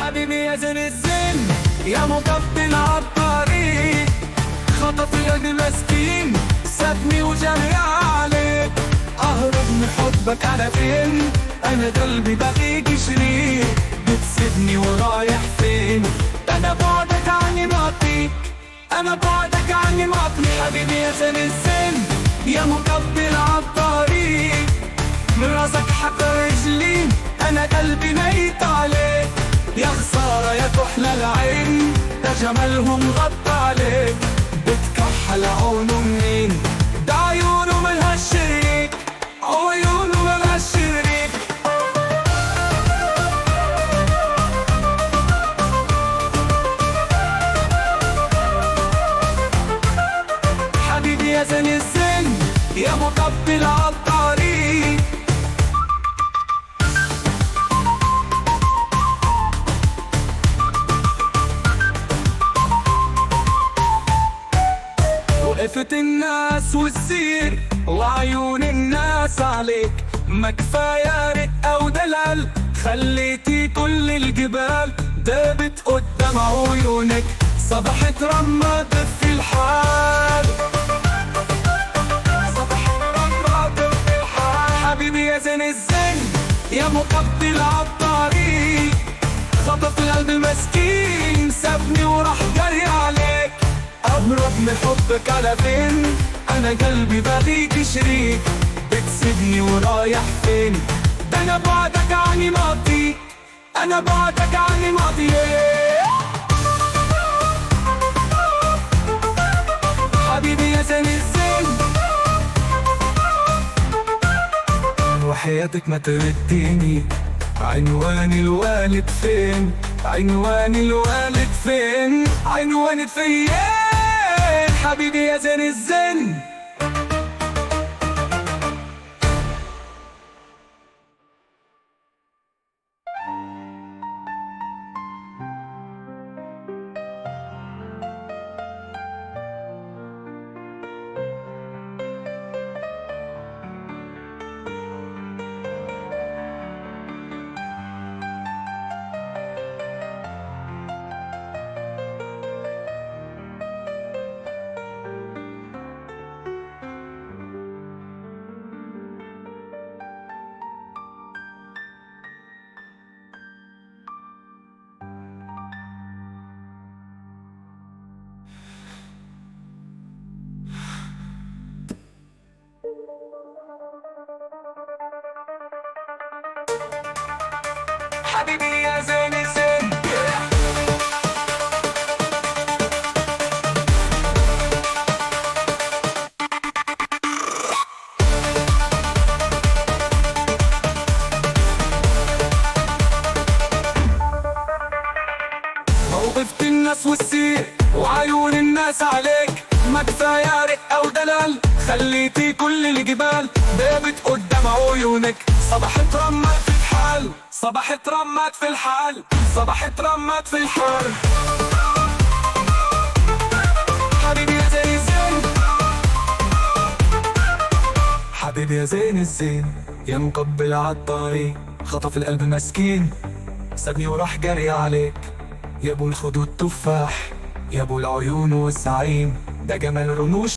حبيبي يا زين الزين، يا مقبل عالطريق، خطف القلب مسكين، سابني وجري عليك. اهرب من حبك على فين؟ انا قلبي بغيك شريك. بتسيبني ورايح فين؟ انا بعدك عني معطيك، انا بعدك عني معطيك. حبيبي يا زين الزين، يا مقبل عالطريق، من راسك حتى رجلي انا قلبي ميت عليك. يا خسارة يا كحلة العين، ده جمالهم غطى عليك. بتكحل عونه منين؟ ده عيونه ملهاش شريك، عيونه ملهاش شريك. حبيبي يا زين الزين، يا مقبل عالطريق. وقفت الناس والسير وعيون الناس عليك، ما كفاية رقة ودلال، خليتي كل الجبال دابت قدام عيونك. صبحت رماد في الحال، صبحت رماد في الحال. حبيبي يا زين الزين، يا مقبل عالطريق، خطف القلب مسكين، سابني وراح جري عليك. أهرب من حبك على فين؟ أنا قلبي بغيك شريك. بتسيبني ورايح فين؟ ده أنا بعدك عني ماضي، أنا بعدك عني ماضي. حبيبي يا زين الزين، وحياتك ما ترديني. عنوان الوالد فين؟ عنوان الوالد فين؟ عنوان فين؟ حبيبي يا زين الزين. حبيبي يا زين الزين، موقفت الناس والسير وعيون الناس عليك، ما كفاية رقة ودلال، خليتي كل الجبال دابت قدام عيونك. صبحت رمت في الحال، صبحت رمت في الحال، صبحت رمت في الحال. حبيبي يا زين الزين، حبيبي يا زين الزين، يا مقبل عالطريق، خطف القلب مسكين، سابني وراح جري عليك. يا ابو الخدود تفاح، يا ابو العيون والزعيم، ده جمال رموش.